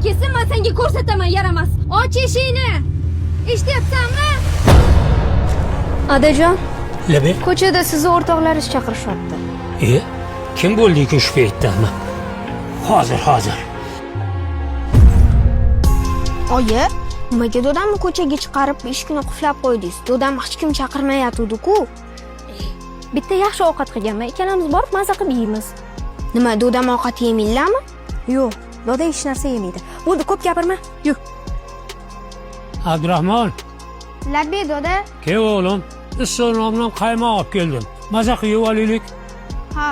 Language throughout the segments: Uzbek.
adang kelsin, men senga ko'rsataman, yaramas. Och eshikni. Eshityapsanmi? Adajon, Labe. ko'chada sizni o'rtoqlaringiz chaqirishyapti. E, kim bo'ldi ekan shu paytda? Hozir, hozir. Oyi, nimaga dodamni ko'chaga chiqarib eshikni qulflab qo'ydingiz? Dodam hech kim chaqirmayatuvdi-ku. Bitta yaxshi ovqat qilganman, ikkalamiz borib maza qilib yeymiz. Nima, dodam ovqat yemaylarmi? Yo'q, doda hech narsa yemaydi. Bo'ldi, ko'p gapirma. Yur. Abdurahmon, Labi doda. kel o'g'lim. Issiq non bilan qaymoq olib keldim. Maza qilib yeb olaylik. Ha,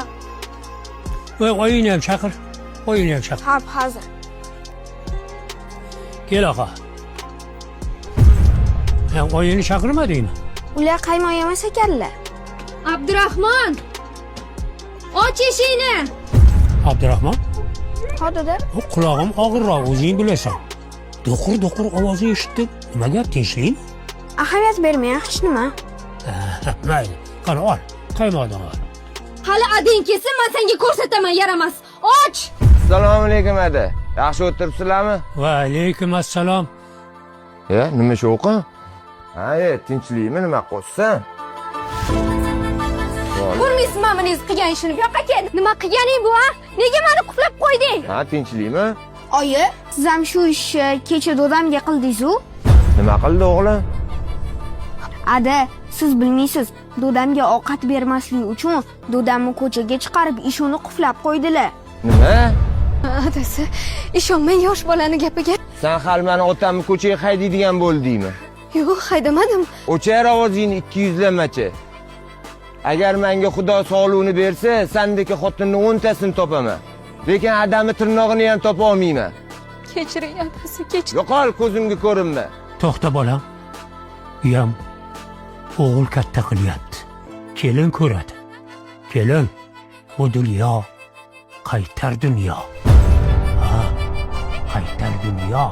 Voy, oyingni ham chaqir. Oyingni ham chaqir. ha, hozir. Kel oqa. Ha, oyingni chaqirmadingmi? Ular qaymoq yemas ekanlar. Abdurahmon! Och eshikni. Abdurahmon, Ha doda. u qulog'im og'irroq, o'zing bilasan. Do'qir do'qir ovozi eshitdim. Nima gap, tinchlikmi? Ahamiyat bermang, hech nima. Ha, mayli. Qani ol, qaymoqdan ol. Hali adang kelsin, men senga ko'rsataman, yaramas. Och! Assalomu alaykum ada. Yaxshi o'tiribsizlarmi? Va alaykum assalom. E, nima shovqin? Ha, e, tinchlikmi, nima qo'shsan? Ko'rmaysizmi mana qilgan ishini? Bu yoqqa kel. Nima qilganing bu, ha? Nega meni qulflab qo'yding? Ha, tinchlikmi? Oyi, siz ham shu ishni kecha dodamga qildingiz-u? Nima qildi o'g'lim? Ada, siz bilmaysiz. Dodamga ovqat bermaslik uchun dodamni ko'chaga chiqarib eshikni qulflab qo'ydilar. Nima? Adasi, ishonmang yosh bolani gapiga. Sen hali mani otamni ko'chaga haydaydigan bo'ldingmi? Yo'q, haydamadim. O'char ovozingni ikki yuzlamachi. Agar menga Xudo sog'lig'ini bersa, sandagi xotinni o'ntasini topaman. Lekin adamni tirnog'ini ham topa olmayman. Kechiring adasi, kechiring. Yo'qol ko'zimga ko'rinma. To'xta bolam. Uyam o'g'il katta qilyapti. Kelin ko'radi. Kelin bu dunyo qaytar dunyo. Ha, qaytar dunyo.